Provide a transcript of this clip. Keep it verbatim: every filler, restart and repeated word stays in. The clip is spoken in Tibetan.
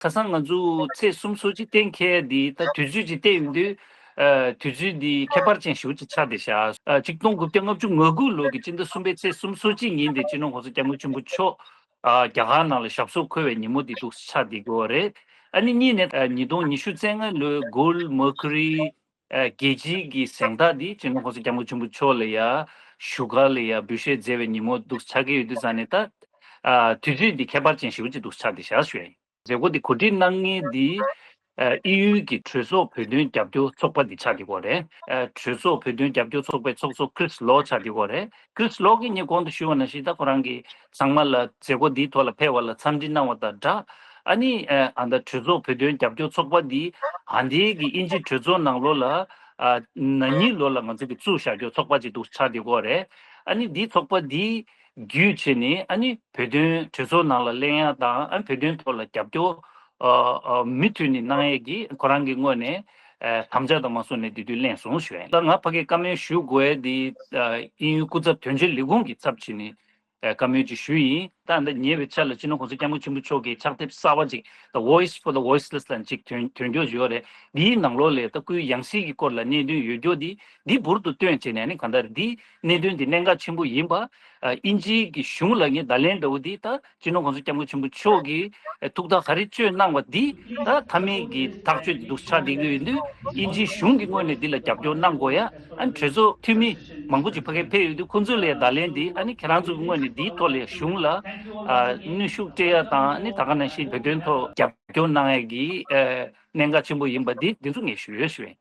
ཁ་སང་ང་ཚོ་ཚེས་གསུམ་སོ་གཅིག་གཏན་འཁེལ་དེ་ད་དུས་ཚོད་ཅིག་བལྟས་ཡོང་དུས། ཨ། དུས་ཚོད་འདི་ཁྱད་པར་ཅན་ཞེ་པོ་ཅིག་ཆགས་བསྡད་ཤག་ཨ། ཆིག་སྟོང་དགུ་བརྒྱ་ལྔ་བཅུ་ང་དགུ་ལོ་གི་སྤྱི་ཟླ་གསུམ་པའི་ཚེས་གསུམ་སོ་གཅིག་ཉིན་དེ་སྤྱི་ནོར་གོང་ས་སྐྱབས་མགོན་ཆེན་པོ་མཆོག་ཨ། རྒྱ་གར་ནང་ལ་ཞབས་སོར་འཁོད་པའི་ཉིན་མོ་འདི་འདུག་ཆགས་བསྡད་ཀྱི་ཡོད་རེད། ཨ་ནི་གཉིས་ནས་ཨ། ཉིས་སྟོང་ཉི་ཤུ་རྩ་ལྔ་ལོའི་གྷོལ་མར་ཁུ་རི་ཨ། རྒྱལ་སྤྱིའི་གི་གཟེངས་རྟགས་འདི་སྤྱི་ནོར་གོང་ས་སྐྱབས་མགོན་ཆེན་པོ་མཆོག་ལ་ཡ་བཞུགས་སྒར་ལ་ཡ་འབུལ་བཞེས་མཛད་པའི་ཉིན་མོ་འདུག་ཆགས་ཀྱི་ཡོད་དུས་ཙང་ནས་ད། ཨ། དུས་ཚོད་འདི་ཁྱད་པར་ཅན་ཞེ་པོ་ཅིག་འདུག་ཆགས་བསྡད་ཤག་ཞུ་ཡ་ཡིན། མཛད་སྒོ་འདི་གོ་སྒྲིག་གནང་མཁན་འདི། ཨ། དབྱིན་ཡུལ་གྱི་གྲོས་ཚོགས་བོད་དོན་རྒྱབ་སྐྱོར་ཚོགས་པ་འདི་ཆགས་བསྡད་ཀྱི་ཡོད་རེད། ཨ། གྲོས་ཚོགས་བོད་དོན་རྒྱབ་སྐྱོར་ཚོགས་པའི་ཚོགས་གཙོ་ཁྲིས་ལོ་ཆགས་བསྡད་ཀྱི་ཡོད་རེད། ཁྲིས་ལོ་གིས་ངས་གོང་དུ་ཞུས་པ་ནང་བཞིན་ད་ཁོ་རང་གིས་ཚང་མ་ལ་མཛད་སྒོ་འདིའི་ཐོག་ལ་ཕེབས་པ་ལ་འཚམས་འདྲི་གནང་བ་དང་སྦྲགས། ཨ་ནི་ཨ། ད་གྲོས་ཚོགས་བོད་དོན་རྒྱབ་སྐྱོར་ཚོགས་པ་འདི་ཨ་འདིའི་གི་དབྱིན་ཇིའི་གྲོས་ཚོགས་ནང་ལོགས་ལ་ཨ། ན་ནིང་ལོ་ལ་ང་ཚོ་གིས་བཙུགས་བཞག་རྒྱུ་ཚོགས་པ་ཅིག་འདུག་ཆགས་བསྡད་ཀྱི་ཡོད་རེད། ཨ་ནི་འདིའི་ཚོགས་པ་འདི་བརྒྱུད་བྱས་ནས་ཨ་ནི་བོད་དོན་གྲོས་ཚོགས་ནང་ལ་གླེང་ཡ་དང་ཨ་ནི་བོད་དོན་ཐོག་ལ་རྒྱབ་སྐྱོར་ཨ། ཨ། མུ་མཐུད་ནས་གནང་ཡས་ཀྱི་ཁོ་རང་གི་ངོས་ནས་ཨ། དམ་བཅའ་དང་མ་སོང་ནས་དེ་དུས་གླེང་སོང་ཞུ་ཡ་ཡིན། ད་ང་ཕ་གིར་བཀའ་མོལ་ཞུ་དགོས་ཡས་འདི་ཨ། དབྱིན་ཡུལ་སྐུ་ཚབ་དོན་གཅོད་ལས་ཁུངས་ཀྱི་ཚབ་བྱས་ནས་ཨ། བཀའ་མོལ་ཅིག་ཞུས་ཡིན། ད་ད་ཉེ་བའི་ཆར་ལ་སྤྱི་ནོར་གོང་ས་སྐྱབས་མགོན་ཆེན་པོ་མཆོག་གིས་ཕྱག་དེབ་གསར་པ་ཅིག The Voice for the Voiceless ལབ་ཅིག་ཐོན་ཐོན་རྒྱུ་ཡོད་རེད། འདིའི་ནང་ལོགས་ལ་ད་སྐུའི་ཡང་སྲིད་ཀྱི་སྐོར་ལ་གནད་དོན་ཡོད་རྒྱུ་འདི་འདི་འབུར་དུ་བཏོན་བྱས་ནས་ནི་གང་ལྟར་འདི་གནད་དོན་འདི་གནད་འགག་ཆེན་པོ་ཡིན་པ། ཨ། དབྱིན་ཇིའི་གི་གཞུང་ལ་ངས་བརྡ་ལན་འདྲ་བོ་འདི་ད་སྤྱི་ནོར་གོང་ས་སྐྱབས་མགོན་ཆེན་པོ་མཆོག་གིས་ཨ། ཐུགས་ཐག་ག་རེ་གཅོད་གནང་བ་འདི་ད་མཐའ་མའི་གི་ཐག་གཅོད་འདི་འདུག་ཆགས་བསྡད་ཀྱི་ཡོད་དུས་དབྱིན་ཇིའི་གཞུང་གི་ངོས་ནས་འདི་ལ་རྒྱབ་སྐྱོར་གནང་དགོས་ཡ། ཨ་ནི་གྲོས་ཚོགས་འཐུས་མི་མང་པོ་ཅིག་ཕ་གིར་ཕེབས་ཡོད་དུས་ཁོང་ཚོ་ལ་ཡ་བརྡ་ལན་འདི་ཨ་ནི་ཁྱེད་རང་ཚོ་གི་ངོས་ནས་འདིའི་ཐོག་ལ་ཡ་གཞུང་ལ་ཨ། གནོན་ཤུགས་སྤྲད་ཡ་དང་ཨ་ནི་ད་ག་ནང་བཞིན་བོད་དོན་ཐོག་རྒྱབ་སྐྱོར་གནང་ཡ་གི་ཨ། གནད་འགག་ཆེན་པོ་ཡིན་པ་འདི་འདི་ཚོ་ངས་ཞུ་ཡོད་ཞུ་ཡིན།